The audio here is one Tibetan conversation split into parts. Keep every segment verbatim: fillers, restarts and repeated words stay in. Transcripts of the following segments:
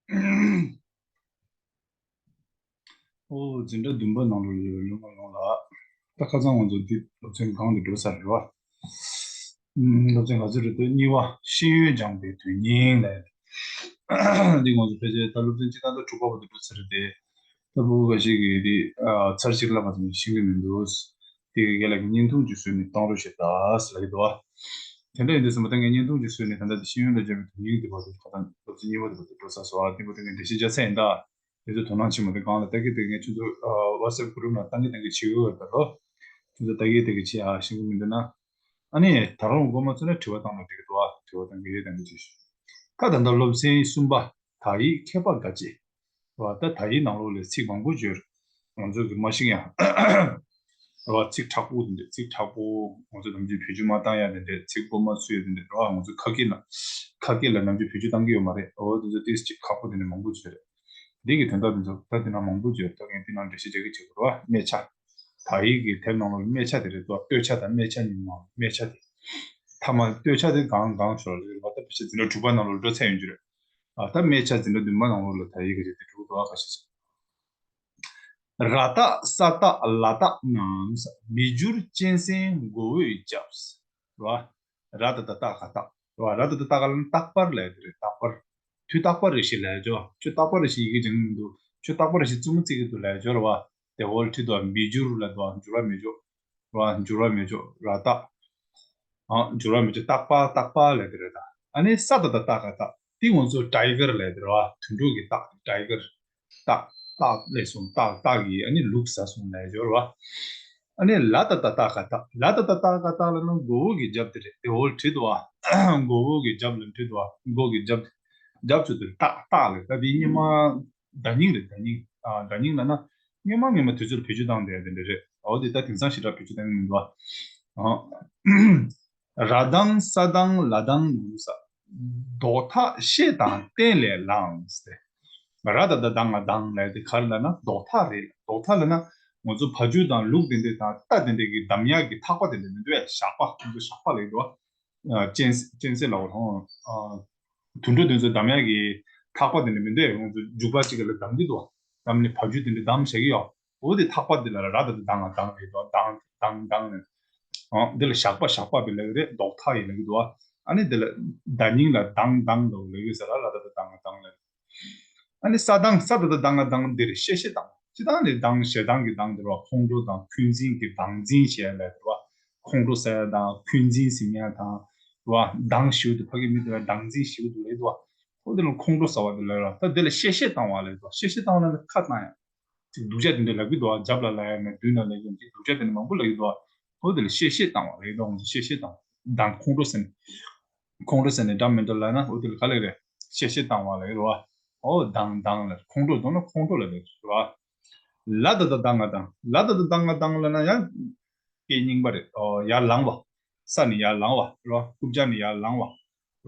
ཨོ། འཛིན་གྲྭ་བདུན་པ་ནང་ལོགས་ཡོད་པའི་སློབ་མ་ཡོངས་ལ། ད་ཁ་སང་ང་ཚོ་འདི་སློབ་ཚན་སྒང་དུ་འགྲོ་ཚར་རེད་བ། ཨུམ། སློབ་ཚན་ག་ཚོད་རེད་འདུག་གཉིས་པ། ཤེས་ཡོན་སྦྱངས་པའི་དོན་སྙིང་ལབ་ཡ་དེ། འདི་ང་ཚོ་ཕལ་ཆེར་ད་སློབ་ཚན་གཅིག་དང་ད་དྲུག་པ་བར་དུ་འགྲོ་ཚར་རེད་དེ། ད་ཕྲུ་གུ་འགའ་ཞིག་གིས་འདི་ཨ་ཚར་གཅིག་ལ་ང་ཚོ་ཤེས་ཀྱི་མི་འདུག་དེ་གི་རྒན་ལགས་ཀྱིས་བརྙན་ཐུང་ཅིག་བཟོས་ནས་བཏང་རོགས་བྱེད་དང་ལབ་ཀྱི་འདུག་བ། དེ་འདྲ་ཡིན་དུས་ཙམ་པ་ད་ངས་བརྙན་ཐུང་ཅིག་བཟོས་ནས་ད་ལྟ་འདི་ཤེས་ཡོན་ལ་སྦྱངས་པའི་དོན་སྙིང་འདི་བར་དུ་ད་ལྟ་སློབ་ཚན་གཉིས་པ་དེ་བར་དུ་འགྲོ་ཚར་སོང་བ། དེ་བར་དུ་ངས་འགྲེལ་བཤད་རྒྱག་ཚར་ཡིན་ད། དེ་ཚོ་དོ་སྣང་བྱེད་མ་ཐུབ་གང་ལ་ལྟ་གི་དེ་ངས་ཁྱོད་ཚོ་WhatsApp group་ནང་བཏང་གི་བཏང་གི་བྱེད་ཡོད་ད་རོ། ཁྱོད་ཚོ་ལྟ་གི་ལྟ་གི་བྱེད་ཨ་ཤེས་ཀྱི་མི་འདུག་ན། ཨ་ནི་ད་རུང་མགོ་མ་ཚོས་ན་དྲི་བ་བཏང་ན་འགྲིག་གི་འདུག་ཨ། དྲི་བ་བཏང་གི་ཡོད་བཏང་གི་བྱེད་ཤོག་ད་ད་ལྟ་སློབ་ཚན་གསུམ་པ། ད་ཡིག་མཁས་པ་དགའ་སྐྱེད། རེད་བ། ད་ད་ཡིག་ནང་ལོགས་ལ་ཚིག་མང་པོ་ཡོད་རེད། ང་ཚོ་གི་མ་ཤེས་ཡང་། རེད་བ། ཚིག་དྲག་པོ་དེ་འདྲ་ཚིག་དྲག་པོ་ང་ཚོ་ནམ་རྒྱུན་བེད་སྤྱོད་མ་བཏང་ཡ་དེ་འདྲ་ཚིག་མགོ་མ་ཚོས་དེ་འདྲ་རེད་བ། ང་ཚོ་ཁ་སྐད་ལ་ཁ་སྐད་ལ་ནམ་རྒྱུན་བེད་སྤྱོད་བཏང་གི་ཡོད་མ་རེད། འོ་དེ་ཚོ་ཏོག་ཙམ་ཅིག་ཁག་པོ་དེ་འདྲ་མང་པོ་ཡོད་རེད། འདི་གི་དོན་དག་དེ་ཚོ་ད་དེ་ན་མང་པོ་ཡོད། ད་ངས་དེ་ནང་འགྲེལ་བཤད་རྒྱག་གི་བྱེད་དགོས་རེད་བ། སྨད་ཆ། ད་ཡིག་གི་དེབ་ནང་ལོགས་སྨད་ཆ་དེ་རེད་དོ། སྟོད་ཆ་དང་སྨད་ཆ་གཉིས་མ་སྨད་ཆ་དེ། མཐའ་མ་སྟོད་ཆ་དེ་གང་གང་ཤོར་ལ་རེད་བ། ད་ཕལ་ཆེར་འཛིན་གྲྭ་དྲུག་པ་ནང་ལོགས་འགྲོ་ཚར་ཡོང་རྒྱུ་རེད། ཨ། ད་སྨད་ཆ་འཛིན་གྲྭ་བདུན་པ་ནང་ལོགས་ལ་ད་ཡིག་གི་རེད་དེ་འགྲོ་གི་འདུག་ཨ། ཁ་ཤས་ཤིག་ར་བཏགས་ས་བཏགས་ལ་བཏགས་རྣམས། མི་འགྱུར་གཅན་གཟན་མགོ་བོས་བརྒྱབ། རེད་བ། ར་ད་བཏགས་རྟ་ག་རྟགས། རེད་བ། ར་ད་བཏགས་རྟ་ག་ལ་ནི་རྟག་པར་ལབ་ཡ་དེ་རེད། རྟག་པར། དུས་རྟག་པར་རེ་ཞིག་ལབ་ཡ་ཅོ། ཁྱོད་རྟག་པར་རེ་ཞིག་ཡི་གེ་སྦྱང་གི་མི་འདུག་ཁྱོད་རྟག་པར་རེ་ཞིག་རྩེད་མོ་རྩེ་གི་འདུག་ལབ་ཡ་ཅོ་རེད་བ། དེ་འོལ་ཁྲིད་དོ། མི་འགྱུར་ལ་དོ། འགྱུར་བ་མི་འཇུག་རེད་བ། འགྱུར་བ་མི་འཇུག་ར་བཏགས། ཨ། འགྱུར་བ་མི་འཇུག་རྟག་པ་རྟག་པ་ལབ་ཡ་དེ་རེད་ད། ཨ་ནི་ས་ད་བཏགས་སྟ་ག་སྟག་དེ་ང་ཚོ་ཊའི་གར་ལབ་ཡ་དེ་རེད་བ། དུད་འགྲོ་གི་སྟག་ཊའི་གར། སྟག་སྟག་ལས་སོང་སྟག་སྟག་གིས་ཨ་ནི་ལུག་ཟ་སོང་ལབ་ཡ་ཅོ་རེད་བ། ཨ་ནི་ལ་ད་བཏགས་ལྟ་ག་ལྟ། ལ་ད་བཏགས་ལྟ་ག་ལྟ་ལབ་ན་མགོ་བོ་གི་རྒྱབ་དེ་རེད། དེ་འོལ་ཁྲིད་དོ་བ། མགོ་བོ་གི་རྒྱབ་ལ་ཁྲིད་དོ་བ། མགོ་གི་རྒྱབ། རྒྱབ་ཚུལ་དེ་ལྟག་ལྟག་ལབ། ད་དེ་སྔོན་མ་བརྡ་རྙིང་རེད། བརྡ་རྙིང་། ཨ། བརྡ་རྙིང་ལབ་ན་སྔོན་མ་སྔོན་མ་དུས་ཚོད་བེད་སྤྱོད་བཏང་བསྡད་དེ་འདྲ་རེད། འོ་དེ་ད་དེང་སང་ཞེ་དྲག་བེད་སྤྱོད་བཏང་གི་མི་འདུག་ཨ། ར་དང་ས་དང་ལ་དང་ལུ་ས། རྡོག་ཐག་ཤེས་དང་བརྟན་ལས་ལངས་ཏེ། ར་ད་བཏགས་རྡ་ང་རྡང་ལབ་དེ་ག་རེ་ལབ་ན་རྡོག་ཐག་རེད། རྡོག་ཐག་ལབ་ན་ང་ཚོ་བ་ཕྱུགས་དང་ལུག་དེ་འདྲ་དང་རྟ་དེ་འདྲ་གི་འདམ་ཡག་གི་ཐག་པ་དེ་འདྲ་མི་འདུག་གས། ཞགས་པ། ང་ཚོ་ཞགས་པ་ལབ་ཀྱི་འདུག་བ། ཨ། གཅན་གཅན་གཟན་ལབ་དགོས་རེད། ཨ། དུད་འགྲོ་དེ་ཚོ་འདམ་ཡག་གི་ཐག་པ་དེ་འདྲ་མི་འདུག་གས། ང་ཚོ་རྒྱུག་པ་གཅིག་ལ་བསྡམས་ཀྱི་འདུག་བ། བསྡམས་ནས་བ་ཕྱུགས་དེ་འདྲ་བསྡམས་བཞག་གི་ཡོད། འོ་དེ་ཐག་པ་འདི་ལ་ར་ད་བཏགས་རྡ་ང་རྡང་རེད་དོ། རྡང་རྡང་རྡང་ནས། ཨ། འདི་ལ་ཞགས་པ་ཞགས་པ་བི་ལབ་ཀྱི་རེད། རྡོག་ཐག་ཡིན་ལབ་ཀྱི་འདུག་བ། ཨ་ནི་འདི་ལ་བརྡ་རྙིང་ལ་རྡང་རྡང་ལབ་ལབ་ཀྱི་ཡོད་ས་ར་ལ་ད་བཏགས་རྡ་ང་རྡང་ལབ། ཨ་ནི་ས་དང་ས་ད་བཏགས་སྟ་ང་སྟང་འདིར་གཤེ་གཤེ་བཏང་། སྤྱིར་བཏང་ནི་སྡང་ཞེ་སྡང་གི་སྡང་འདིར་བ། ཁོང་ཁྲོ་དང་འཁོན་འཛིན་གྱི་སྡང་འཛིན་ཞེས་ལབ་འདིར་བ། ཁོང་ཁྲོ་ཟ་ཡ་དང་འཁོན་འཛིན་ཟིན་ཡ་དང་། རེད་བ། སྡང་ཞེ་པོ་འདུག་ཕ་གི་མི་འདི་ལ་སྡང་འཛིན་ཞེ་པོ་འདུག་ལབ་འདུག་བ། འོ་དེ་ལ་ཁོང་ཁྲོ་ཟ་བ་འདི་ལ་ར། ད་འདི་ལ་གཤེ་གཤེ་བཏང་བ་ལབ་འདུག་གཤེ་གཤེ་བཏང་བ་ལབ་ན་ཁ་བཏང་ཡ། ཅིག་སྡུག་ཅག་དེ་འདྲ་ལབ་ཀྱི་འདུག་བ། རྒྱབ་ལ་ལབ་ཡ་ན་མདུན་ལ་ལབ་ཀྱི་ཡོད། ཅིག་སྡུག་ཅག་དེ་འདྲ་མང་པོ་ལབ་ཀྱི་འདུག་བ། འོ་དེ་ལ་གཤེ་གཤེ་བཏང་བ་ལབ་ཀྱི་འདུག་ང་ཚོ་གཤེ་གཤེ་བཏང་བ། སྡང་ཁོང་ཁྲོ་ཟ་ནས། ཁོང་ཁྲོ་ཟ་ནས་འདྲ་མི་འདྲ་ལབ་ན་འོ་དེ་ལ་ག་ལབ་རེད། གཤེ་གཤེ་བཏང་བ་ལབ་རེད་བ། འོ་སྡང་སྡང་ལབ། ཁོང་ཁྲོ་གཏོང་ན་ཁོང་ཁྲོ་ལབ་རེད་བ། ལ་ད་བཏགས་ལྡ་ང་ལྡང་། ལ་ད་བཏགས་ལྡ་ང་ལྡང་ལབ་ན་ཡང་སྐད་རྙིང་པ་རེད། འོ་ཡར་ལངས་པ། ས་ནས་ཡར་ལངས་པ་རེད་བ། རྐུབ་བཀྱག་ནས་ཡར་ལངས་པ་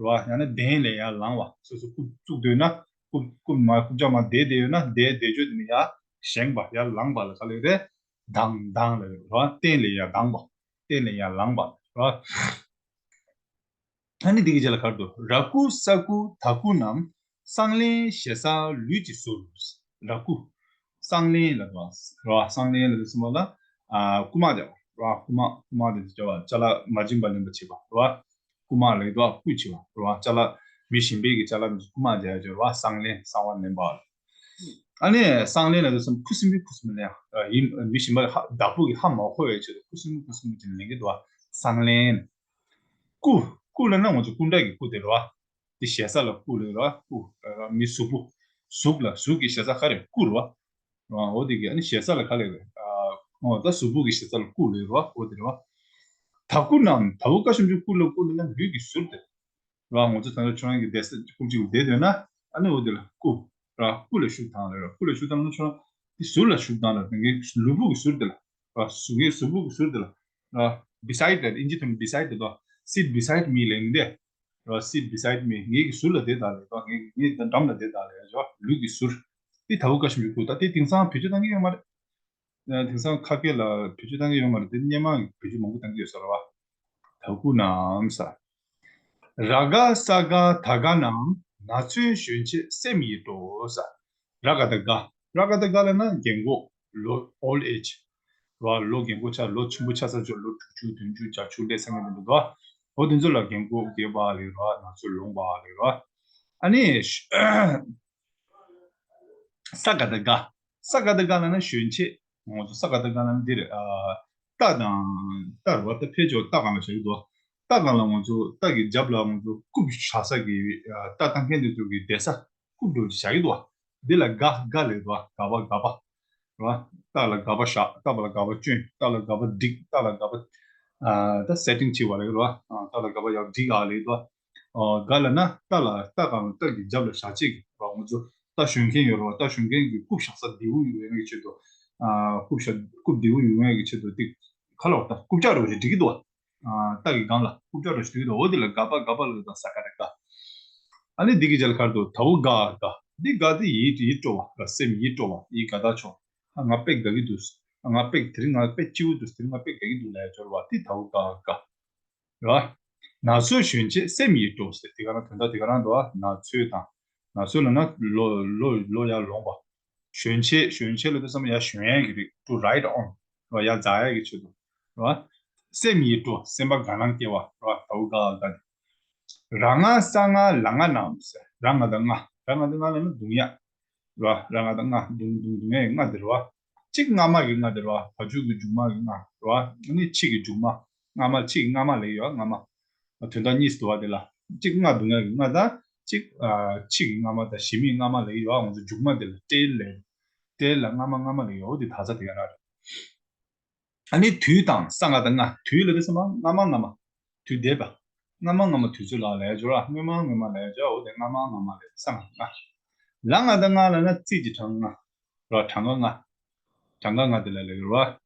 རེད་བ། ཡང་ན་གདན་ལས་ཡར་ལངས་པ། སོ་སོ་རྐུབ་བཙུགས་འདོད་ན་རྐུབ་རྐུབ་མ་རྐུབ་བཀྱག་མ་བསྡད་བསྡད་ཡོད་ན་བསྡད་བསྡད་ཆོག་དེ་ནས་ཡར་བཞེངས་པ། ཡར་ལངས་པ་ལ་ག་ལབ་རེད། ལྡང་ལྡང་ལབ་རེད་བ། སྟན་ལས་ཡར་ལྡང་པ། སྟན་ལས་ཡར་ལངས་པ་རེད་བ། ཨ་ནི་འདི་གི་རྗེས་ལ་ག་རེ་འདུག་ར་ཀུ་ས་ཀུ་ད་ཀུ་རྣམས། སྲང་ལེན་ཞེ་ས་ལུས་ཀྱི་ཟུར། ར་ཀུ། སྲང་ལེན་ལབ་དགོས་རེད་བ། སྲང་ལེན་ལབ་དུས་ཙམ་པ་ལ། ཨ། རྐུ་མ་རེད་བ། རྐུ་མ། རྐུ་མ་དེ་ཚོ་བྱ་བ་ཅ་ལག་མ་བྱིན་པ་ལེན་པ་བྱེད་པ་རེད་བ། རྐུ་མ་ལབ་དུས་རྐུ་བྱེད་པ་རེད་བ། ཅ་ལག་མི་གཞན་པའི་གི་ཅ་ལག་དེ་ཚོ་རྐུ་མ་རྒྱག་ཡ་ཅིག་རེད་བ། སྲང་ལེན། གསང་བ་ལེན་པ། ཨ་ནི་སྲང་ལེན་ལབ་དུས་ཙམ་ཁུ་སིམ་པོ་ཁུ་སིམ་པོ་ལེན་ཡ། ཡིན། མི་གཞན་པ་ཧ། བདག་པོ་གི་ཧ་མ་གོ་བའི་ཆེད་དུ་ཁུ་སིམ་པོ་ཁུ་སིམ་པོ་ཅིག་ལེན་གྱི་འདུག་བ། སྲང་ལེན། རྐུ། རྐུ་ལབ་ན་ང་ཚོ་རྐུ་འདྲ་གི་རྐུ་དེ་རེད་བ། དེ་ཞེ་ས་ལ་རྐུ་ལབ་རེད་བ། རྐུ། མི་གཟུགས་པོ། གཟུགས་ལ། གཟུགས་ཀྱི་ཞེ་ས་ག་རེ། རྐུ་རེད་བ། འོ་དེ་གི་ཨ་ནི་ཞེ་ས་ལ་ག་ལབ་རེད། འོ་ད་གཟུགས་པོ་གི་ཞེ་ས་ལ་རྐུ་ལབ་རེད་བ། འོ་དེ་རེད་བ། ད་ཀུ་རྣམས། ད་བུ་ཀ་ཞབས་ཀྱུ་ཀུ་ལ་རྐུ་ལབ་ན་ལུས་ཀྱི་ཟུར་དེ། རེད་བ། ང་ཚོ་ད་ལྟ་ཁྱོད་རང་གི་བསྡད་ས་རྐུབ་ཅིག་ལ་བསྡད་འདོད་ན་ཨ་ནི་འོ་དེ་ལ་རྐུ། རེད་བ། རྐུ་ལ་ཤུགས་བཏང་ལབ་རེད་བ། རྐུ་ལ་ཤུགས་བཏང་ན་ཁྱོད་རང་དེ་ཟུར་ལ་ཤུགས་བཏང་ལབ། ངའི་ལུས་པོ་གི་ཟུར་དེ་ལ། རེད་བ། ཟུར། ངའི་གཟུགས་པོ་གི་ཟུར་དེ་ལ། རེད་བ། Beside ལབ། ཨིན་ཇི་ཐོག་ནས་beside དེ་དོ། Sit beside me ལབ་ཡིན་ཏེ། རེད་བ། Sit beside me ངའི་གི་ཟུར་ལ་བསྡད་དང་ལབ་རེད་བ། ངའི་ངའི་འགྲམ་ལ་བསྡད་དང་ལབ་རེད་བ། ལུས་ཀྱི་ཟུར། དེ་ད་བུ་ཀ་ཞབས་ཀྱུ་ཀུ། ད་དེ་དེང་སང་བེད་སྤྱོད་བཏང་གི་ཡོད་མ་རེད། དེང་སང་ཁ་སྐད་ལ་བེད་སྤྱོད་བཏང་གི་ཡོད་མ་རེད། དེ་སྔོན་མ་བེད་སྤྱོད་མང་པོ་བཏང་གི་ཡོད་ས་རེད་བ། ད་ཀུ་རྣམས་ས། ར་ག་ས་ག་ད་ག་རྣམས། ན་ཚོད་གཞོན་ཆེ་སེམས་ཡིད་སྤྲོ་ས། ར་ག་བཏགས་རྒ། ར་ག་བཏགས་རྒ་ལབ་ན་རྒན་གོག་ལོ། old age། ར་ལོ་རྒན་གོག་ཆགས། ལོ་ཆེན་པོ་ཆགས་ས་ཆོག་ལོ་དྲུག་ཅུ་བདུན་ཅུ་བརྒྱད་ཅུ་སླེབས་ས་མི་འདུག་ག་འོ་དེ་ཚོ་ལ་རྒན་གོག་རྒས་པ་ལབ་ར། ན་ཚོད་ལོངས་པ་ལབ་ར། ཨ་ནི་ས་ག་བཏགས་སྒ། ས་ག་བཏགས་སྒ་ལབ་ན་གཞོན་ཆེ། ང་ཚོ་ས་ག་བཏགས་སྒ་ལབ་ན་འདིར་ཨ་རྟ་དང་རྟ་རེད་བ། རྟ་ཕལ་ཆེར་རྟ་སྒང་ལ་བཞག་གི་འདུག་རྟ་སྒང་ལ་ང་ཚོ་རྟ་གི་རྒྱབ་ལ་ང་ཚོ་རྐུབ་བཞག་ས་གི་ཨ་རྟ་བཏང་མཁན་དེ་ཚོ་གི་བསྡད་ས་རྐུབ་འདྲ་བོ་ཅིག་བཞག་གི་འདུག་འདི་ལ་སྒ། སྒ་ལབ་འདུག་སྒ་སྦ། སྒ་སྦ་རེད་བ། རྟ་ལ་སྒ་སྦ་བཞག་རྟ་སྦ་ལ་སྒ་སྦ་བསྐྱོན། རྟ་ལ་སྒ་སྦ་བསྒྲིགས། རྟ་ལ་སྒ་སྦ་ཨ་ད་སེ་ཊིང་བྱས་པ་ལབ་རེད་བ། ཨ་རྟ་ལ་སྒ་སྦ་ཡར་བསྒྲིགས་ཨ་ལབ་འདུག་ཨ་སྒ་ལབ་ན་རྟ་ལ་རྟ་སྒང་ལ་རྟ་གི་རྒྱབ་ལ་བཞག་ཅིག་ར། ང་ཚོ་རྟ་ཞོན་མཁན་ཡོད་རེད་བ། རྟ་ཞོན་མཁན་གྱི་རྐུབ་བཞག་ས་བདེ་པོ་ཡོང་ཡག་གི་ཆེད་དུ། ཨ་རྐུབ་བཞག་རྐུབ་བདེ་པོ་ཡོང་ཡག་གི་ཆེད་དུ་ཏིག་ག་ལབ་དགོས། ད་རྐུབ་བཀྱག་འདྲ་བོ་ཞིག་སྒྲིག་གི་འདུག་བ། ཨ་རྟ་གི་སྒང་ལ་རྐུབ་བཀྱག་འདྲ་བོ་ཞིག་སྒྲིག་གི་འདུག་འོ་དེ་ལ་སྒ་སྦ། སྒ་སྦ་ལབ་དང་ས་ག་བཏགས་སྒ། ཨ་ནི་འདི་གི་རྗེས་ལ་ག་རེ་འདུག་ད་འུ་སྒ་སྒ། འདི་སྒ་དེ་ཡིད་ཡིད་སྤྲོ་བ་ར། སེམས་ཡིད་སྤྲོ་བ། ཡིད་དགའ་ཐག་ཆོད། ཨ་ང་དཔེ་དགའ་གི་འདུག་ཨ་ང་དཔེ་དེ་རིང་ང་དཔེ་སྐྱིད་པོ་འདུག་དེ་རིང་ང་དཔེ་དགའ་གི་འདུག་ལབ་ཡག་འབྱོར་བ་དེ་ད་འུ་སྒ་སྒ། རེད་བ། ན་ཚོད་གཞོན་ཆེ་སེམས་ཡིད་སྤྲོ་ཟེར་དེ་ག་རང་དོན་དག་དེ་ག་རང་འདུག་ཨ། ན་ཚོད་དང་། ན་ཚོད་ལབ་ན་ལོ་ལོ་ལོ་ཡར་ལོངས་པ། གཞོན་ཆེ། གཞོན་ཆེ་ལབ་དུས་ཙམ་པ་ཡར་ཞོན་ཡག་གི་རེད། to ride on། རེད་བ། ཡར་འཛེག་ཡག་གི་ཆེད་དུ། རེད་བ། སེམས་ཡིད་སྤྲོ། སེམས་པ་དགའ་སྣང་སྐྱེ་བ། རེད་བ། ད་འུ་སྒ་སྒ་དེ། ར་ང་ས་ང་ལ་ང་རྣམས་ཟེར། ར་ང་བཏགས་རྔ། ར་ང་བཏགས་རྔ་ལབ་ན་རྡུང་ཡག་ར། ར་ང་བཏགས་རྔ། རྡུང་རྡུང་རྡུང་ཡག་གི་རྔ་དེ་རེད་བ། གཅིག་རྔ་མ་གི་རྔ་དེ་རེད་བ། བ་ཕྱུགས་ཀྱི་མཇུག་མ་གི་རྔ་རེད་བ། ཨ་ནི་ཕྱི་གི་མཇུག་མ། རྔ་མ། ཕྱི་གི་རྔ་མ་ལབ་ཡོད། རྔ་མ། དོན་དག་གཉིས་འདུག་བ་དེ་ལ། གཅིག་རྔ་རྡུང་ཡག་གི་རྔ་དང་། གཅིག་ཨ་ཕྱི་གི་རྔ་མ་དང་གཞན་མིའི་རྔ་མ་ལབ་ཡོད། ང་ཚོ་མཇུག་མ་དེ་ལ་ཊེལ་ལབ། ཊེལ་ལ་རྔ་མ་རྔ་མ་ལབ་ཡོད། འོ་དེ་ད་ས་དེ་ག་རང་རེད། ཨ་ནི་དུས་དང་། ས་ང་བཏགས་སྔ། དུས་ལབ་དུས་ཙམ་པ་སྔ་མ་སྔ་མ། དུས་འདས་པ། སྔ་མ་སྔ་མ་དུས་ཚོད་ལ་ལབ་ཡག་འབྱོར་བ། སྔོན་མ་སྔོན་མ་ལབ་ཡག་འབྱོར་བ། འོ་དེ་སྔ་མ་སྔ་མ་ལབ། ས་ང་བཏགས་སྔ། ལ་ང་བཏགས་ལྔ་ལབ་ན་རྩིས་ཀྱི་གྲངས་ལྔ་ར། གྲངས་ཀ་ལྔ། གྲངས་ཀ་ལྔ་དེ་ལ་ལབ་ཡོད་རེད་བ།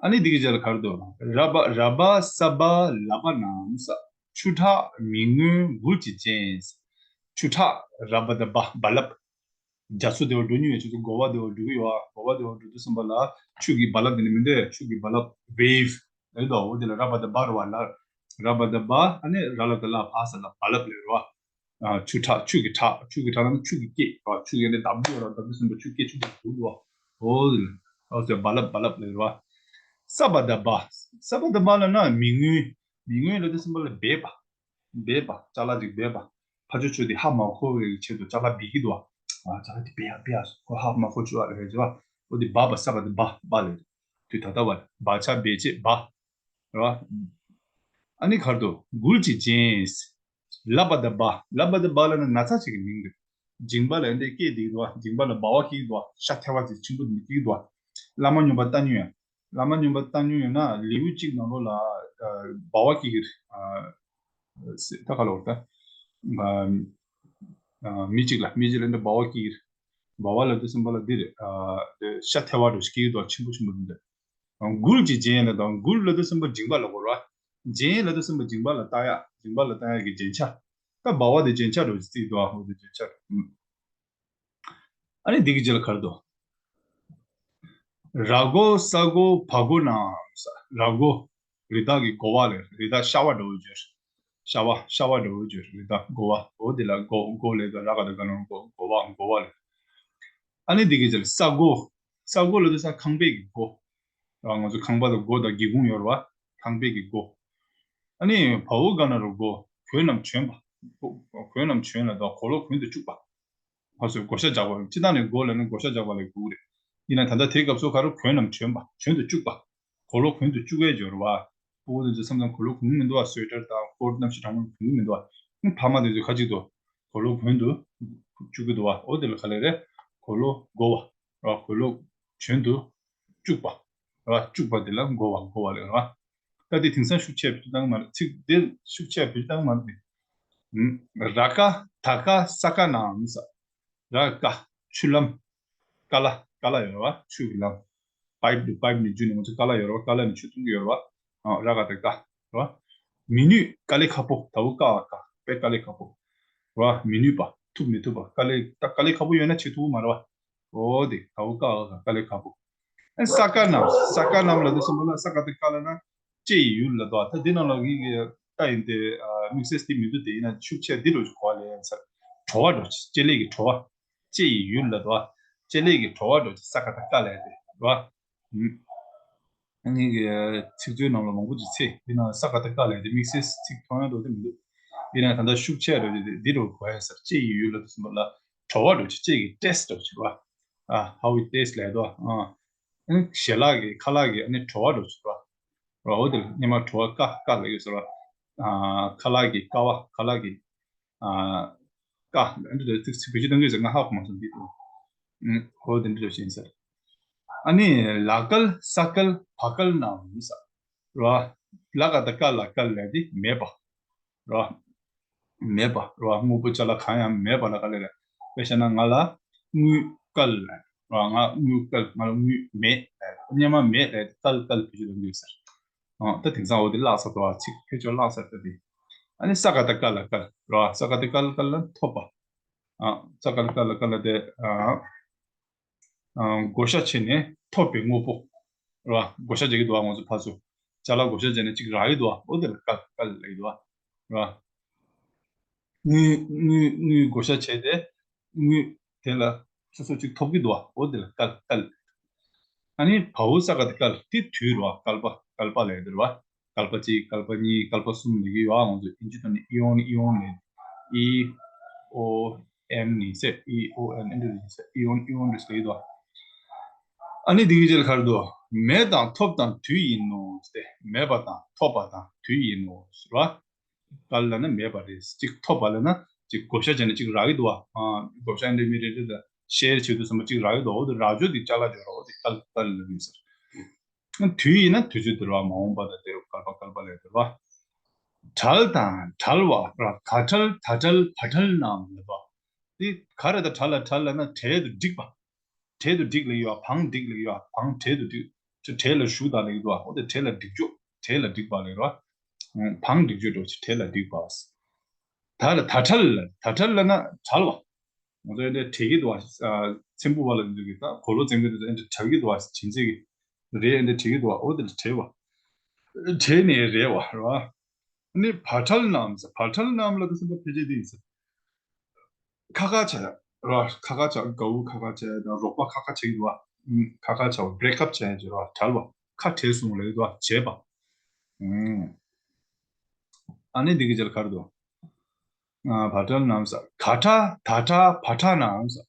ཨ་ནི་འདི་གི་རྗེས་ལ་ག་རེ་འདུག་ར་བ། ར་བ། ས་བ། ལ་བ་རྣམས། ཆུ་ཁྲག་མི་མངོན་མགུལ་གྱི་རྒྱན། ཆུ་ཁྲག་ར་བ་བཏགས་རྦ། རྦ་རླབས། རྒྱ་མཚོ་དེ་བ་འགྲོ་མྱོང་ཡོད། ཁྱེད་ཚོ་དགོ་བ་དེ་བ་འགྲོ་གི་ཡོད་ཨ། དགོ་བ་དེ་བ་འགྲོ་དུས་ཙམ་པ་ལ་ཆུ་གི་རྦ་རླབས་དེ་ནི་མི་འདུག་ཆུ་གི་རྦ་རླབས། ཝེབ་ལབ་དུས་འོ་དེ་ལ་ར་བ་བཏགས་རྦ་རེད་བ། ལ། ར་བ་བཏགས་རྦ། ཨ་ནི་ར་ལ་བཏགས་རླ། བ་ས་ལ་རྦ་རླབས་ལབ་རེད་བ། ཨ་ཆུ་ཁྲག་ཆུ་གི་ཁྲག་ཆུ་གི་ཁྲག་ལབ་ན་ཆུ་གི་སྐད་རེད་བ། ཆུ་གི་ནི་བརྡབ་གི་ཡོད་ར། བརྡབ་དུས་ཙམ་པ་ཆུ་སྐད་ཆུང་ཆུང་འདུག་རེད་བ། འོ་དེ་ལ་འོ་ཟེར་རྦ་རླབས་རྦ་རླབས་ལབ་རེད་བ། ས་བ་བཏགས་སྦ། ས་བ་བཏགས་སྦ་ལབ་ན་མི་མངོན། མི་མངོན་ལབ་དུས་ཙམ་པ་ལ་སྦས་པ། སྦས་པ། ཅ་ལག་ཅིག་སྦས་པ། ཕར་ཕྱོགས་ཕྱོགས་དེ་ཧ་མ་གོ་བའི་ཆེད་དུ་ཅ་ལག་སྦས་ཀྱི་འདུག་བ། ཨ་ཅ་ལག་དེ་སྦས་ཡག་སྦས་ཡག་ཁོ་ཧ་མ་གོ་བཅུག་ཡག་རེད་བ། འོ་དེ་སྦ་བ། ས་བ་བཏགས་སྦ། སྦ་ལབ། དུས་ད་ལྟ་བ་ལ་སྦ་ཆ་སྦས་བྱེད་སྦ། རེད་བ། ཨ་ནི་ག་རེ་འདུག་མགུལ་གྱི་རྒྱན། ལ་བ་བཏགས་ལྦ། ལ་བ་བཏགས་ལྦ་ལབ་ན་ན་ཚ་ཅིག་གི་མིང་རེད། མཇིང་པ་ལ་འདི་སྐད་འདི་འདུག་བ། མཇིང་པ་ལ་སྦ་བ་སྐྱེ་གི་འདུག་བ། ཤ་ཐལ་བ་ཅིག་ཆེན་པོ་འདི་སྐྱེ་གི་འདུག་བ། ལ་མ་སྨྱོན་པ་བཏགས་སྨྱོན་ཡ། ལ་མ་སྨྱོན་པ་བཏགས་སྨྱོན་ཡོད་ན་ལེའུ་གཅིག་ནང་ལོགས་ལ་ཨ་སྦ་བ་སྐྱེ་གི་རེད། ཨ་ད་ག་ལབ་དགོས་རེད་ད། ཨ་ཨ་མི་གཅིག་ལ་མི་གཅིག་ལ་འདི་སྦ་བ་སྐྱེ་གི་རེད། སྦ་བ་ལབ་དུས་ཙམ་པ་ལ་འདི་རེད། ཨ་འདི་ཤ་ཐལ་བ་འདྲ་བོ་ཞིག་སྐྱེ་གི་འདུག་བ། ཆེན་པོ་ཆེན་པོ་འདི་འདྲ། མགུལ་གྱི་རྒྱན་ལབ་དང་མགུལ་ལབ་དུས་ཙམ་པ་མཇིང་པ་ལ་གོ་ར། རྒྱན་ལབ་དུས་ཙམ་པ་མཇིང་པ་ལ་བཏགས་ཡག་མཇིང་པ་ལ་བཏགས་ཡག་གི་རྒྱན་ཆ། ད་སྦ་བ་དེ་རྒྱན་ཆ་འདྲ་བོ་ཅིག་བརྩིས་འདུག་ཨ། འོ་དེ་རྒྱན་ཆ་རེད། ཨ་ནི་འདི་གི་རྗེས་ལ་ག་རེ་འདུག་ར་མགོ། ས་མགོ། བ་མགོ་རྣམས། ར་མགོ། རི་དྭགས་ཀྱི་མགོ་བ་ལབ། རི་དྭགས་ཤ་བ་འདྲ་བོ་བརྗོད། ཤ་བ། ཤ་བ་འདྲ་བོ་བརྗོད། རི་དྭགས་མགོ་བ། འོ་དེ་ལ་མགོ། མགོ་ལབ་དུས་ར་ག་བཏགས་རྒ་ན་རོ་རྒོ། མགོ་བ། མགོ་བ་ལབ། ཨ་ནི་འདི་གི་རྗེས་ལ་ས་མགོ། ས་མགོ་ལབ་དུས་ས་ཁང་པའི་གི་སྒོ། ང་ཚོ་ཁང་པ་དང་སྒོ་དང་སྒེའུ་ཁུང་ཡོད་རེད་བ། ཁང་པའི་གི་སྒོ། ཨ་ནི་བ་འོག་རྒ་ན་རོ་འགོ། གོས་རྣམས་གྱོན་པ། གོས་རྣམས་གྱོན་ལབ་དང་གོས་ལོག་གོན་དུ་བཅུག་པ། ང་ཚོས་བགོ་བཤའ་རྒྱག་པ། སྤྱིར་བཏང་ནས་སྒོ་ལབ་ན་བགོ་བཤའ་རྒྱག་པ་ལ་གོ་གི་རེད། ཡིན་ན་ད་ལྟ་དེའི་སྐབས་སུ་ག་རེ། གོས་རྣམས་གྱོན་པ། གྱོན་དུ་བཅུག་པ། གོས་ལོག་གོན་དུ་བཅུག་པའི་སྦྱོར་བ། སྤུ་གུ་དེ་ཚོ་མཚམས་མཚམས་གོས་ལོག་གོན་གྱི་མི་འདུག་བ། སུ་ཝེ་ཊར་དང་ཀོ་ཊི་གནམ་གཤིས་གྲང་མོ་གོན་གྱི་མི་འདུག་བ། ཨ་ཕ་མ་དེ་ཚོས་ག་ཅིག་འདུག་གོས་ལོག་གོན་དུ་བཅུག་གི་འདུག་བ། འོ་དེ་ལ་ག་ལབ་རེད། གོས་ལོག་བགོ་བ། ར་གོས་ལོག་གྱོན་དུ་བཅུག་པ། ར་བཅུག་པ་དེ་ལ་བགོ་བ། བགོ་བ་ལབ་ར། ད་དེ་དེང་སང་ཤུགས་ཆེ་བེད་སྤྱོད་བཏང་གི་མ་རེད། ཚིག་དེ་ཤུགས་ཆེ་བེད་སྤྱོད་བཏང་གི་མ་རེད། ར་ཀ། ད་ཀ། ས་ཀ་རྣམས། ར་ཀ། ཆུ་ལམ། ཀ་ལ། ཀ་ལ་ཡོད་རེད་བ། ཆུ་གི་ལམ། པའིབ་འདུག་པའིབ་ནས་བརྒྱུད་ནས་ང་ཚོ་ཀ་ལ་ཡོད་རེད་བ། ཀ་ལ་ནས་ཆུ་འཐུང་གི་ཡོད་རེད་བ། ཨ། ར་ཀ་ད་ཀ་རེད་བ། མི་ནུས། དཀའ་ལས་ཁག་པོ། ད་འུ་ཀ་བ་ཀ། དཔེ་དཀའ་ལས་ཁག་པོ་རེད་བ། མི་ནུས་པ། ཐུབ་མི་ཐུབ་པ། དཀའ་ལས། ད་དཀའ་ལས་ཁག་པོ་ཡོད་ན་བྱེད་ཐུབ་ཀྱི་མ་རེད་བ། འོ་དེ། ད་འུ་ཀ་བ་ཀ། དཀའ་ལས་ཁག་པོ། ཨ། ས་ཀ་རྣམས། ས་ཀ་རྣམས་ལབ་དུས་ཙམ་པ་ལ་ས་ཀ་ད་ཀ་ལབ་ན་ལྕེ་ཡི་ཡུལ་ལབ་འདུག་ད་འདི་ནང་ལ་ངེད་ཀྱི་ལྟ་ཡིན་ཏེ། ཨ། དམིགས་བསལ་དེ་མི་འདུག་དེ་ཡིན་ན་ཤུགས་ཆེ་འདི་འདྲ་བོ་ཞིག་གོ་བ་ལེན་ཟེར། བྲོ་བ་འདྲ་ཅིག་ལྕེ་ལེགས་ཀྱི་བྲོ་བ། ལྕེ་ཡི་ཡུལ་ལ་འདུག་བ། ལྕེ་ལེགས་ཀྱི་བྲོ་བ་འདྲ་ཅིག་ས་ཀ་བཏགས་སྐ་ལ་ཡ་དེ་རེད་བ། ཨ་ནི་གི་ཚིག་མཛོད་ནང་ལ་མང་པོ་ཅིག་ཚེ་འདི་ནང་ས་ཀ་བཏགས་སྐ་ལ་ཡ་དེ་དམིགས་བསལ་ཚིག་མཐོང་ཡ་འདྲ་དེ་མི་འདུག་འདི་ནང་ད་ལྟ་ཤུགས་ཆེ་འདྲ་ཅིག་འདི་འདྲ་གོ་ཡ་ཟེར། ལྕེ་ཡི་ཡུལ་ལ་འདུག་ཟེར་བ་ལ་བྲོ་བ་འདྲ་ཅིག་ལྕེ་གི་ཊེ་སི་ཊི་འདྲ་ཅིག་རེད་བ། ཨ་ཧའོ་ཨིཊ་ཊེ་སི་ཊི་ལ་ཡ་འདུག་བ། ཨ་ཞལ་ལག་གི་ཁ་ལག་གི་ཨ་ནི་བྲོ་བ་འདྲ་ཅིག་རེད་བ། ར་འོ་དེ་ལ་སྙན་མ་བྲོ་བ་ཀ་ཀ་ལ་ཡོད་ཟེར་བ། ཨ་ཁ་ལག་གི་ཀ་བ། ཁ་ལག་གི་ཨ་ཀ་འདི་འདྲ་ཚིག་ཚིག་བེད་སྤྱོད་གཏོང་གི་ཡོད་ཟེར། ང་ཧ་གོ་མ་སོང་འདི་དུ། ཨུམ་ཧོ་དེ་འདྲ་ཞིག་ཡིན་ཟེར། ཨ་ནི་ལ་ཀལ་ས་ཀལ་བ་ཀལ་རྣམས་ཟེར་བ། ལ་ཀ་བཏགས་སྐ་ལ་ཀལ་ལ་དེ་མེད་པ། ར། མེད་པ་ར། དངོས་པོ་ཅ་ལག་གང་ཡང་མེད་པ་ལ་ཀལ་ལ་རེད། དཔེ་བཞག་ན་ང་ལ་དངུལ་ཀལ་ལ་ར། ང་དངུལ་ཀལ། ང་ལ་དངུལ་མེད་ལ། སྙན་མ་མེད་ལ་ཀལ་ཀལ་བེད་སྤྱོད་གཏོང་གི་ཡོད་ཟེར། ཨ་ད་དེང་སང་འོ་དེ་བརླག་ཚར་འདུག་བ། ཚིག་ཕལ་ཆེར་བརླག་ཚར་འདུག་དེ། ཨ་ནི་ས་ཀ་བཏགས་སྐ་ལ་སྐལ་ར། ས་ཀ་བཏགས་སྐ་ལ་སྐལ་ལ་ཐོབ་པ། ཨ་ས་ཀ་བཏགས་སྐ་ལ་སྐལ་ལ་དེ་ཨ། ཨ་བགོ་བཤའ་བྱས་ནས་ཐོབ་པའི་དངོས་པོ་ར། བགོ་བཤའ་བྱེད་ཀྱི་འདུག་བ། ང་ཚོ་ཕར་ཚུར་ཅ་ལག་བགོ་བཤའ་བྱས་ནས་གཅིག་རག་གི་འདུག་བ། འོ་དེ་ལ་སྐལ་སྐལ་ལབ་ཀྱི་འདུག་བ། ར། དངུལ་དངུལ་དངུལ་བགོ་བཤའ་བྱས་ཏེ་དངུལ་དེ་ལ་སོ་སོ་གཅིག་ཐོབ་ཀྱི་འདུག་བ། འོ་དེ་ལ་སྐལ་སྐལ། ཨ་ནི་བའོ་ས་ཀ་བཏགས་སྐལ་དེ་དུས་རེད་བ། བསྐལ་པ། བསྐལ་པ་ལབ་ཡ་དེ་རེད་བ། བསྐལ་པ་གཅིག་བསྐལ་པ་གཉིས་བསྐལ་པ་གསུམ་ལབ་ཀྱི་ཡོད་ཨ། ང་ཚོ་ཨིན་ཇི་ཐོག་ནས་ཨི་ཨོན་ཨི་ཨོན་ལབ། ཨི་ཨོ་ཨེན་ནི་ཟེར། ཨི་ཨོ་ཨེན་ཨེན་ཌི་ཟེར། ཨི་ཨོན་ཨི་ཨོན་རེད་ཟེར་ཡོད་དོ། ཨ་ནི་འདི་གི་རྗེས་ལ་ག་རེ་འདུག་མེད་དང་ཐོབ་དང་དུས་ཡིན་ནོ་ཟེར། མེད་པ་དང་ཐོབ་པ་དང་དུས་ཡིན་ནོ་ཟེར་བ། སྐལ་ལབ་ན་མེད་པ་རེད། གཅིག་ཐོབ་པ་ལབ་ན་གཅིག་བགོ་བཤའ་བྱས་ནས་གཅིག་རག་གི་འདུག་བ། ཨ་བགོ་བཤའ་འདི་མི་རེ་རེ་ལ་ཤེར་བྱེད་དུས་ཙམ་པ་གཅིག་རག་གི་འདུག་འོ་དེ་རག་ཕྱོགས་དེ་ཅ་ལག་སྦྱོར་བ། འོ་དེ་སྐལ་སྐལ་ལབ་ཡོད་ཟེར། དུས་ཡིན་ན་དུས་ཚོད་དེ་རེད་བ། མ་འོངས་པ་དང་དེ་རུ་བསྐལ་པ་བསྐལ་པ་ལབ་དེ་རེད་བ། བྲལ་དང་བྲལ་བ་ར། ག་བྲལ་ད་བྲལ་བ་བྲལ་རྣམས་ལབ་པ། དེ་ག་རེ་ད་བྲལ་ལ་བྲལ་ལབ་ན་གྲལ་དུ་བསྒྲིགས་པ། གྲལ་དུ་བསྒྲིགས་ལབ་ཡོད་བ། བང་བསྒྲིགས་ལབ་ཡོད་བ། བང་གྲལ་དུ་བསྒྲིགས། གྲལ་ལ་ཞུགས་དང་ལབ་ཀྱི་འདུག་བ། འོ་དེ་གྲལ་ལ་བསྒྲིགས་ཕྱོགས། གྲལ་ལ་བསྒྲིགས་པ་ལབ་རེད་བ། བང་བསྒྲིགས་ཕྱོགས་འགྲོ་ཆེ་གྲལ་ལ་བསྒྲིགས་པ། ད་ལ་ད་བྲལ་ལ་ད་བྲལ་ལབ་ན་བྲལ་བ། ང་ཚོ་ཨེ་འདྲ་བྲལ་གྱི་འདུག་བ། ཚེམ་བུ་བ་ལ་འདུག་གི་ད་གོས་ལོག་འཛིན་གྱི་འདུག་ཨེ་འདྲ་བྲལ་གྱི་འདུག་བ། བྱིན་ཚིག་གི་རེད། ཨེ་འདྲ་བྲལ་གྱི་འདུག་བ། འོ་དེ་ལ་བྲལ་བ། བྲལ་ནས་རེད་བ་རེད་བ། ཨ་ནི་བ་བྲལ་རྣམས་ཟེར། བ་བྲལ་རྣམས་ལ་དུ་སེམས་པ་ཕལ་ཆེར་དེ་ཡིན་ཟེར། ཁ་ཁ་བྱ་ར། ཁ་ཁ་བྱ། དགའ་བོ་ཁ་ཁ་བྱ་དང་རོགས་པ་ཁ་ཁ་བྱེད་ཀྱི་འདུག་བ། ཁ་ཁ་བྱ་བ། བྷེ་རེག་ཨབ་བྱ་ཡ་བྱེད་ར། བྲལ་བ། ཁ་བྲལ་སོང་ལབ་ཀྱི་འདུག་བ། བྱས་པ། ཨ་ནི་འདི་གི་རྗེས་ལ་ག་རེ་འདུག་བ་བྲལ་རྣམས་ཟེར། ག་ཕྲ་ད་ཕྲ་བ་ཕྲ་རྣམས་ཟེར།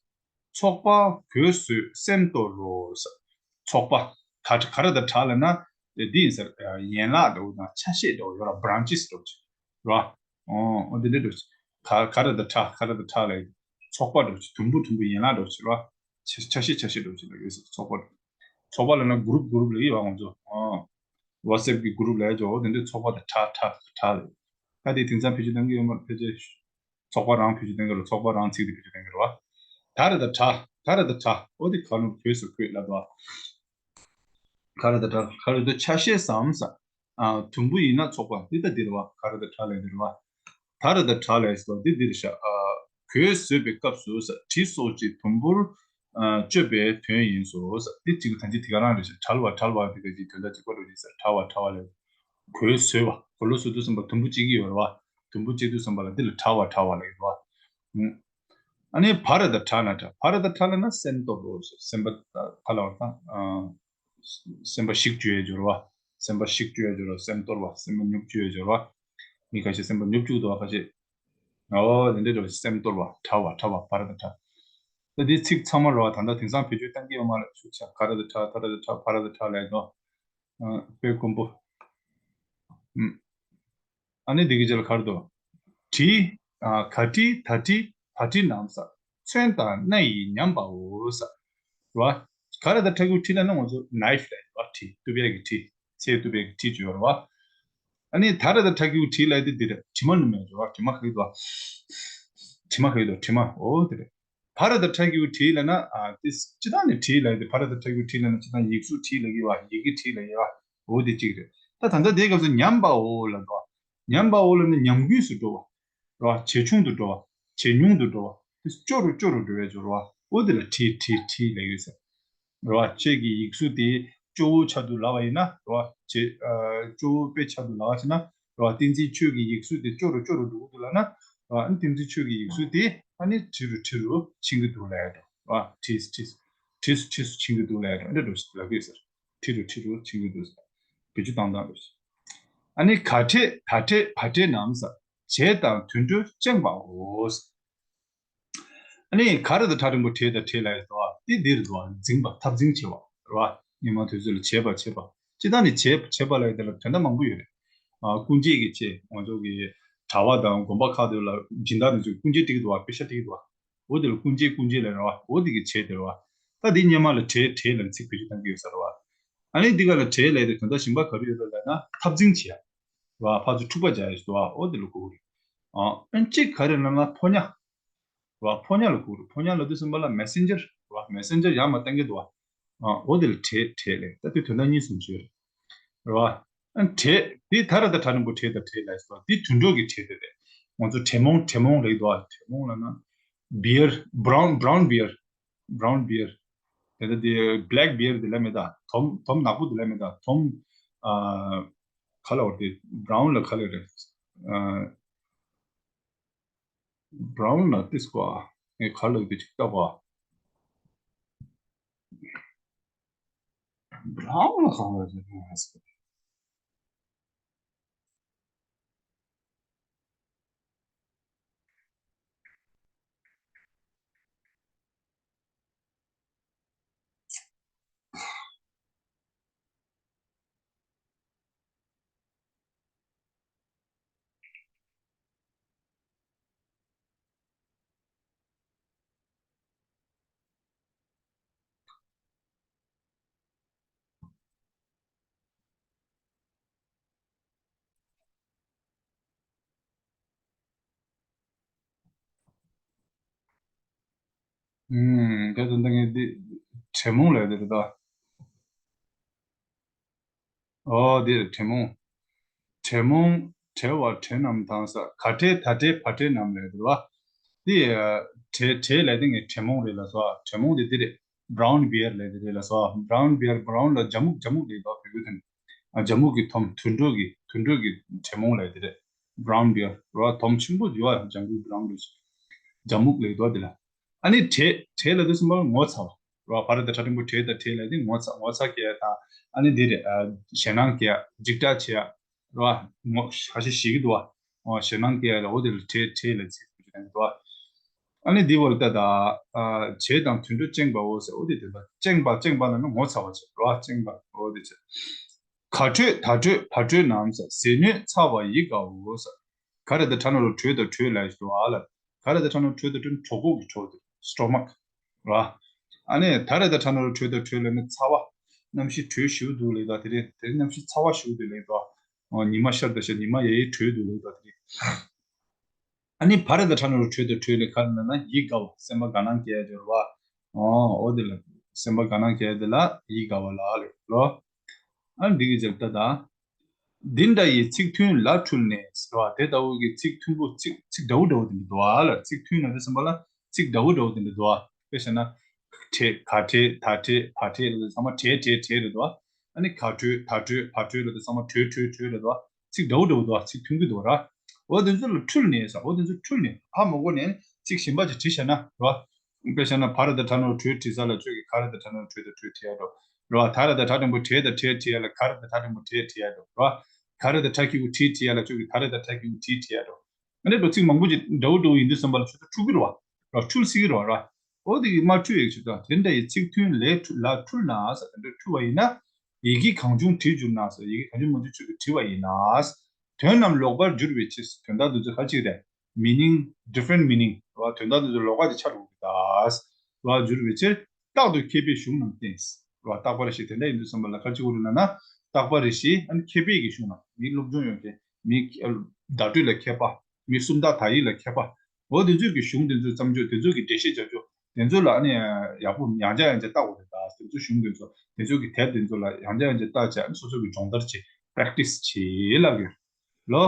ཚོགས་པ་གོས་བཟོད་སེམས་སྟོར་རོ་ཟེར། ཚོགས་པ། ག་ག་རེ་ད་ཕྲ་ལབ་ན་འདི་ཡིན་ཟེར། ཡན་ལག་འདྲ་བོ་དང་ཆ་ཤས་འདྲ་བོ་ཡོད་ར། བྷ་རན་ཆེས་འདྲ་བོ་ཅིག་ར། ཨོ་འདི་འདྲ་འདྲ་བོ་ཅིག་ག་ག་རེ་ད་ཕྲ། ག་རེ་ད་ཕྲ་ལབ་ཚོགས་པ་འདྲ་བོ་ཅིག་དུམ་བུ་དུམ་བུ་ཡན་ལག་འདྲ་བོ་ཅིག་ར། ཆ་ཆ་ཤས་ཆ་ཤས་འདྲ་བོ་ཅིག་ལ་ཡོད་ཟེར། ཚོགས་པ། ཚོགས་པ་ལབ་ན་གུ་རུབ་གུ་རུབ་ལབ་ཡོད་བ། ང་ཚོ་ཨོ་ཝ་ཊི་སི་ཨེབ་གི་གུ་རུབ་ལབ་ཡ་ཅོ་འོ་དེ་འདྲའི་ཚོགས་པ་དང་ཕྲ་ཕྲ་ཕྲ་ལབ། ད་དེ་དེང་སང་བེད་སྤྱོད་གཏོང་གི་ཡོད་མ་རེད། ཕལ་ཆེར་ཚོགས་པ་རང་བེད་སྤྱོད་གཏོང་གི་རེད། ཚོགས་པ་རང་ཚིག་དེ་བེད་སྤྱོད་གཏོང་གི་རེད་བ། ད་རེ་ད་ཕྲ། ད་རེ་ད་ཕྲ། འོ་དེ་ག་ནོར་གོས་སུ་གོས་ལབ་དོ། ག་རེ་ད་ཕྲ། ག་རེ་ད་ཆ་ཤས་སམ་ས། ཨ་དུམ་བུ་ཡིན་ན་ཚོགས་པ་འདི་ད་འདི་རེད་བ། ག་རེ་ད་ཕྲ་ལབ་འདི་རེད་བ། ད་རེ་ད་ཕྲ་ལབ་སོ་འདི་འདི་རེད་ཤག་ཨ་གོས་བཟོད་པའི་སྐབས་སུ་ས་དྲི་སོགས་ཀྱི་དུམ་བུར་ཨ་གཅོད་པའི་དོན་ཡིན་སོ་ས། འདི་གཅིག་གི་ད་ཅི་དེ་ག་རང་རེད་ཤག་བྲལ་བ་བྲལ་བ་འདི་ག་ཅིག་དོན་དག་གཅིག་པ་འགྲོ་ཡིན་ས། བྲལ་བ་བྲལ་བ་ལབ། གོས་བཟོད་པ། གོས་ལོག་བཟོ་དུས་ཙམ་པ་དུམ་བུ་གཅིག་གི་ཡོད་རེད་བ། དུམ་བུ་གཅིག་དུས་ཙམ་པ་ལ་འདི་ལ་བྲལ་བ་བྲལ་བ་ལབ་ཡོད་རེད་བ། ཨ་ནི་བ་རེ་ད་ཕྲ་ན་ཕྲ། བ་རེ་ད་ཕྲ་ལབ་ན་སེམས་སྟོར་རོ་ཟེར། སེམས་པ་ག་ལ་བར་དང་། སེམས་པ་ཞིག་བཅོས་ཡ་སྦྱོར་བ། སེམས་པ་ཞིག་བཅོས་ཡ་སྦྱོར་བ། སེམས་སྟོར་བ། སེམས་པ་ཉུབ་བཅོས་ཡ་སྦྱོར་བ། མི་ཁ་ཤས་སེམས་པ་ཉུབ་བཅུག་འདུག་བ་ཁ་ཤས། ཨོ་དེ་འདྲའི་འགྲོ་སེམས་སྟོར་བ། ཕྲ་བ་ཕྲ་བ། བ་རེ་ད་ཕྲ། ད་འདི་ཚིག་ཚང་མ་རོ་བ་ད་ལྟ་དེང་སང་བེད་སྤྱོད་གཏང་གི་ཡོད་མ་རེད། ཤུགས་ཆེ་ག་རེ་ད་ཕྲ། ད་རེ་ད་ཕྲ། བ་རེ་ད་ཕྲ་ལས་དོ། དཔེ་དཀོན་པོ། ཨ་ནི་འདི་གི་རྗེས་ལ་ག་རེ་འདུག་དྲི། ག་དྲི་ད་དྲི་བ་དྲི་རྣམས་ས། མཚོན་དང་སྣ་ཡིས་ཉམས་པའོ་ས། རེད་བ། ག་རེ་ད་ཕྲ་གི་གུ་དྲི་ལབ་ན་ང་ཚོ་ནའིཕ་ལབ་ཡོད་བ། དྲི་གཏུབ་ཡས་ཀྱི་དྲི། ཚེ་གཏུབ་ཡས་ཀྱི་དྲི་བཅོས་ཡོད་རེད་བ། ཨ་ནི་ད་རེ་ད་ཕྲ་གི་གུ་དྲི་ལབ་ཡས་དེ་འདི་རེད། དྲི་མ་ནི་མེད་རེད་བ། དྲི་མ་ག་གི་འདུག་དྲི་མ་ག་གི་འདུག་དྲི་མ་འོ་དེ་རེད། བ་རེ་ད་ཕྲ་གི་གུ་དྲི་ལབ་ན་ཨ་དེ་སྤྱི་བཏང་ནས་དྲི་ལབ་ཡས་དེ། བ་རེ་ད་ཕྲ་གི་གུ་དྲི་ལབ་ན་སྤྱི་བཏང་ཡིག་གཟུགས་དྲི་ལབ་ཀྱི་བ། ཡི་གེ་དྲི་ལབ་ཀྱི་བ། འོ་དེ་གཅིག་རེད། ད་ད་ལྟ་དེའི་སྐབས་སུ་ཉམས་པའོ་ལབ་འདུག་ཉམས་པའོ་ལབ་ན་ཉམས་རྒུད་སུ་འགྲོ་བ། རེད་བ། ཇེ་ཆུང་དུ་འགྲོ་བ། ཇེ་ཉུང་དུ་འགྲོ་བ། དེ་སྐྱོ་རུ་སྐྱོ་རུ་འགྲོ་བའི་སྦྱོར་བ། འོ་དེ་ལ་དྲི་དྲི་དྲི་ལབ་ཡོད་ཟེར། རེད་བ། ཁྱེད་ཀྱི་ཡིག་གཟུགས་དེ་སྐྱོ་བོ་ཆགས་འདུག་ལབ་པ་ཡིན་ན། རེད་བ། ཇེ་ཨ་སྐྱོ་བོ་དཔེ་ཆགས་འདུག་ལབ་པ་ཡིན་ན། རེད་བ། བསྟན་འཛིན་ཆོས་ཀྱི་ཡིག་གཟུགས་དེ་སྐྱོ་རུ་སྐྱོ་རུ་འགྲོ་གི་འདུག་ལབ་ན། རེད་བ། བསྟན་འཛིན་ཆོས་ཀྱི་ཡིག་གཟུགས་དེ་ ཨ་ནི་ཁྲི་རུ་ཁྲི་རུ་ཕྱིན་གྱི་འདུག་ལབ་ཡ་འགྲོ། ཨ་ཁྲི་ཁྲི་ཁྲི་ཁྲི་ཕྱིན་གྱི་འདུག་ལབ་ཡ་འགྲོ། འདི་འགྲོ་ལབ་གི་ཟེར། ཁྲི་རུ་ཁྲི་རུ་ཕྱིན་གྱི་འདུག་ཟེར། བེད་སྤྱོད་བཏང་སྟངས་རེད། ཨ་ནི་ག་ཕྲད་ད་ཕྲད་བ་ཕྲད་ནམ་ཟེར། བྱས་དང་དུད་འགྲོ་བཅིངས་པའོ། ཨ་ནི་ག་ར་དང་གྲ་འགྲེང་བུ་བྲེ་དང་བྲེ་ལ་ཡོད་དོ། དེ་འདིར་དོ། འཛིང་བ་འཐབ་འཛིང་བྱེད་པ་རེད་བ། སྔོན་མ་དུས་ཚོད་ལ་བྱེད་པ་བྱེད་པ། སྤྱིར་བཏང་ནི་བྱེད་བྱེད་པ་ལ་ཡོད་དེ་ལ་དོན་དག་མང་པོ་ཡོད་རེད། ཨ་ཀུན་བྱེད་ཀྱི་བྱེད། ང་ཚོ་གི་གྲྭ་བ་དང་དགོན་པ་ཁག་དེ་ལ་སྦྱིན་བདག་དེ་ཚོས་ཀུན་བྱེད་བྲིས་ཀྱི་འདུག་བ། དཔེ་ཤ་བྲིས་ཀྱི་འདུག་བ། འོ་དེ་ལ་ཀུན་བྱེད་ཀུན་བྱེད་ལ་རེད་བ། འོ་དེ་གི་བྱེད་དེ་རེད་བ། ད་དེ་སྔོན་མ་ལ་བྲེ་བྲེ་ལ་ཚིག་བེད་སྤྱོད་གཏང་གི་ཡོད་ས་རེད་བ། ཨ་ནི་འདི་ག་ལ་བྲེ་ལས་དེ་དོན་དག་གཞན་པ་ག་རེ་ཡོད་རེད་ལབ་ན་འཐབ་འཛིང་བྱེད་ཡ། རེད་བ། ཕར་ཚུར་འཁྲུག་པ་རྒྱག་ཡ་ཞིག་འདུག་བ། འོ་དེ་ལ་གོ་གི་རེད། ཨ་ཨ་ནི་གཅིག་ག་རེ་ལབ་ན་ཕོ་ཉ། རེད་བ། ཕོ་ཉ་ལ་གོ་གི་རེད། ཕོ་ཉ་ལབ་དུས་ཙམ་པ་ལ་མེ་སེན་ཇར་རེད་བ། མེ་སེན་ཇར་ཡར་མར་བཏང་གི་འདུག་བ། ཨ་འོ་དེ་ལ་བྲེ་བྲེ་ལབ། ད་དེ་དོན་དག་གཉིས་སུ་ཕྱེ་རེད། རེད་བ། ཨ་བྲེ་དེ་ད་ར་ད་གྲ་འགྲེང་བུ་བྲེ་དང་བྲེ་ལབ་སོང་། དེ་དུད་འགྲོ་གི་བྲེ་དེ་རེད། ང་ཚོ་བྲེ་མོང་བྲེ་མོང་ལབ་འདུག་བ། བྲེ་མོང་ལབ་ན་བི་ཡར། བྷ་རའུན་བྷ་རའུན་བི་ཡར། བྷ་རའུན་བི་ཡར། དེ་ལྟ་དེ་བྷེ་ལེག་བི་ཡར་དེ་ལབ་མེད་ད། དོམ་དོམ་ནག་པོ་དེ་ལབ་མེད་ད། དོམ་ཨ་ག་ལབ་དགོས་རེད། དེ་བྷ་རའུན་ལ་ག་ལབ་རེད། ཨ་བྷ་རའུན་ལ་ཏིས་ཀོ་ཨ། ངས་ག་ལབ་དེ་ཅིག་ལྟ་གོ་ཨ། བྷ་རའུན་ལ་ག་ལབ་རེད། ཨུམ། དེ་དོན་དག་ངས་འདི་བྲེ་མོང་ལབ་དེ་རེད་ད། ཨོ་འདི་རེད། བྲེ་མོང་། བྲེ་མོང་། བྲེ་བ་བྲེ་རྣམས་དང་ཟེར། ག་བྲེ་ད་བྲེ་བ་བྲེ་རྣམས་ལབ་དེ་རེད་བ། འདི་བྲེ་བྲེ་ལབ་དེ་ངས་བྲེ་མོང་རེད་ལབ་སོང་། བྲེ་མོང་དེ་འདི་རེད། བྷ་རའུན་བི་ཡར་ལབ་དེ་རེད་ལབ་སོང་། བྷ་རའུན་བི་ཡར། བྷ་རའུན་ལ་ལྗང་མུག་ལྗང་མུག་ལབ་དེ་བོད་སྐད་ཐོན། ཨ་ལྗང་མུག་གི་དོམ། དུད་འགྲོ་གི་དུད་འགྲོ་གི་བྲེ་མོང་ལབ་དེ་རེད། བྷ་རའུན་བི་ཡར་རེད་བ། དོམ་ཆེན་པོ་ཡོད་བ། ལྗང་གུ་བྷ་རའུན་རེད། ལྗང་མུག་ལབ་དེ་ལ། ཨ་ནི་བྲེ་བྲེ་ལབ་དུས་ཙམ་པ་ངོ་ཚ་བ་རེད་བ། བ་ར་བཏགས་གྲ་འགྲེང་བུ་བྲེ་དང་བྲེ་ལབ་དེ་ངོ་ཚ། ངོ་ཚ་སྐྱེ་ཡ་དང་། ཨ་ནི་འདི་རེད། ཨ་ཞེད་སྣང་སྐྱེ་ཡ། འཇིགས་སྐྲག་བྱེད་ཡ་རེད་བ། ངོ་ཁ་ཤས་ཤིག་གི་འདུག་བ། ཨོ་ཞེད་སྣང་སྐྱེ་ཡ་ལ་འོ་དེ་ལ་བྲེ་བྲེ་ལབ་ཚིག་འདུག་བ། ཨ་ནི་འདི་བོ་ལ་ལྟ་ད། ཨ་བྱས་དང་དུད་འགྲོ་བཅིངས་པའོ་ཟེར། འོ་དེ་དེ་ལ་བཅིངས་པ། བཅིངས་པ་ལབ་ན་ངོ་ཚ་བ་བྱེད་རེད་བ། བཅིངས་པ་འོ་དེ་བྱེད། ག་བྲོས་ད་བྲོས་བ་བྲོས་ནམ་ཟེར། ཟས་སྣོད་ཚ་བ་ཡིད་དགའ་བོ་ཟེར། ག་ར་བཏགས་གྲ་ན་རོ་གྲོས་དང་བྲོས་ལབ་ཡ་ཞིག་འདུག་ཨ་ལ། ག་ར་བཏགས་གྲ་ན་རོ་གྲོས་དང་བྲོས་ན་གྲོད་ཁོག་གི་གྲོད་དེ། སི་ཊོ་མག་ར། ཨ་ནི་ད་ར་བཏགས་གྲ་ན་རོ་གྲོས་དང་བྲོས་ལབ་ན་ཚ་བ། གནམ་གཤིས་དྲོད་ཞེ་པོ་འདུག་ལབ་ཡ་དང་། དེ་རིང་དེ་རིང་གནམ་གཤིས་ཚ་བ་ཞེ་པོ་འདུག་ལབ་ཡ་དང་། ཨོ་ཉི་མ་ཤར་ད་ཤག་ཉི་མ་ཡ་ཡི་དྲོད་འདུག་ལབ་ཡ་དང་དེ་རིང་། ཨ་ནི་བ་ར་བཏགས་བྲ་ན་རོ་བྲོས་དང་བྲོས་ལབ་ག་རེ་ལབ་ན་ཡིད་དགའ་བ། སེམས་པ་དགའ་སྣང་སྐྱེ་ཡ་ཅིག་རེད་བ། ཨོ་འོ་དེ་ལ་སེམས་པ་དགའ་སྣང་སྐྱེ་ཡ་དེ་ལ་ཡིད་དགའ་བ་ལབ་ལོ། ཨ་ནི་འདི་གི་རྗེས་ལ་ལྟ་ད། འདི་འདྲ་ཡི་ཚིག་མཐུན་ལ་འཁྲུལ་ནས་ཟེར་བ། དེ་ལྟ་བུ་གི་ཚིག་མཐུན་པོ། ཚིག་ཚིག་འདྲ་བོ་འདྲ་བོ་དེ་འདྲ་འདུག་ཨ་ལ། ཚིག་མཐུན་ལབ་དུས་ཙམ་པ་ལ་ཚིག་འདྲ་བོ་འདྲ་བོ་དེ་འདྲ་འདུག་ཨ། དཔེ་བཞག་ན། བྲེ། ག་བྲེ་ད་བྲེ་བ་བྲེ་ལབ་དུས་ཙམ་པ་བྲེ་བྲེ་བྲེ་རེད་འདུག་ཨ། ཨ་ནི་ག་བྲོས་ད་བྲོས་བ་བྲོས་ལབ་དུས་ཙམ་པ་བྲོས་བྲོས་བྲོས་རེད་འདུག་ཨ། ཚིག་འདྲ་བོ་འདྲ་བོ་འདུག་ཨ། ཚིག་མཐུན་གྱི་འདུག་ར། འོ་དེ་ཚོ་ལ་འཁྲུལ་ནས་ཟེར། འོ་དེ་ཚོ་འཁྲུལ་ནས་ཧ་མ་གོ་ནས་ཚིག་གཞན་པ་ཅིག་བྲིས་བཞག་ན་ར། དཔེ་བཞག་ན་བ་ར་བཏགས་བྲ་ན་རོ་བྲོས་བྲིས་ས་ལ་ཁྱོད་ཀྱིས་ག་ར་བཏགས་གྲ་ན་རོ་གྲོས་དང་གྲོས་བྲིས་ཡ་འགྲོ། རེད་བ། ད་ར་བཏགས་གྲ་འགྲེང་བུ་གྲེ་དང་གྲེ་བྲིས་ཡ་ལ་ག་ར་བཏགས་གྲ་འགྲེང་བུ་གྲེ་བྲིས་ཡ་འགྲོ། རེད་བ། ག་ར་བཏགས་གྲ་གི་གུ་གྲི་བྲིས་ཡ་ལ་ཁྱོད་ཀྱིས་ག་ར་བཏགས་གྲ་གི་གུ་གྲི་བྲིས་ཡ་འགྲོ། ཨ་ནི་འགྲོ་ཚིག་མང་པོ་ཅིག་འདྲ་བོ་འདྲ་བོ་ཡིན་དུས་ཙམ་པ་ལ་ཁྱོད་ཚོ་འཁྲུལ་གི་རེད་བ། རེད་བ། འཁྲུལ་སྲིད་ཀྱི་རེད་བ། རེད་བ། འོ་དེ་གི་མ་འཁྲུལ་ཡ་ཁྱོད་ཚོ། དེ་འདྲ་ཡི་ཚིག་མཐུན་ལས་འཁྲུལ་ལ་འཁྲུལ་ན་ཟེར། དེ་འདྲ་འཁྲུལ་བ་ཡིན་ན། ཡི་གེ་གང་བྱུང་བྲིས་གྱུར་ན་ཟེར། ཡི་གེ་གང་བྱུང་མང་བྱུང་ཁྱོད་ཀྱིས་བྲིས་པ་ཡིན་ན། དོན་རྣམས་ལོག་པར་འགྱུར་བའི་ཕྱིར། དོན་དག་འདི་ཚོ་ག་ཅིག་རེད། meaning, different meaning རེད་བ། དོན་དག་འདི་ཚོ་ལོགས་ཀ་ཅིག་ཆགས་འགྲོ་གི་རེད་ད། རེད་བ། འགྱུར་བའི་ཕྱིར་རྟག་ཏུ་མཁས་པའི་གཞུང་རྣམས་བསྟེན། རེད་བ། རྟག་པ་རེ་ཞིག་དེ་འདྲ་ཡིན་དུས་ཙམ་པ་ལ་ག་ཅིག་དགོས་རེད་ལབ་ན། རྟག་པ་རེ་ཞིག་ཨ་ནི་མཁས་པའི་གི་གཞུང་རྣམས། མི་སློབ་སྦྱོང་ཡོད་མཁན། མི་བརྡ་སྤྲོད་ལ་མཁས་པ། མི་སུམ་རྟགས་དག་ཡིག་ལ་མཁས་པ། འོ་དེ་ཚོས་ཀྱི་གཞུང་དེ་ཚོའི་བརྩམས་ཆོས། དེ་ཚོས་ཀྱི་འགྲེལ་བཤད་བྱ་ཆོག་དེ་ཚོ་ལ་ཨ་ནི་ཡག་པོ་ཡང་བསྐྱར་ཡང་བསྐྱར་ལྟ་དགོས་རེད་ད། དེ་ཚོ་གཞུང་དེ་ཚོ། དེ་ཚོ་གི་དེབ་དེ་ཚོ་ལ་ཡང་བསྐྱར་ཡང་བསྐྱར་ལྟ་བྱས། ཨ་ནི་སོ་སོ་གི་སྦྱོང་བརྡར་བྱེད། པེ་རེག་ཊི་སི་བྱེད་ལབ་ཡོད་ལོ།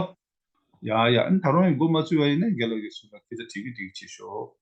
ཡ་ཡ། ཨ་ནི་ད་རུང་ཡང་འགོ་མ་ཚུགས་པ་ཡིན་ན་རྒན་ལགས་ཀྱིས་སུ་ལ་སྐད་ཆ་དྲིས་ཀྱི་དྲིས་ཀྱི་བྱེད་ཤོག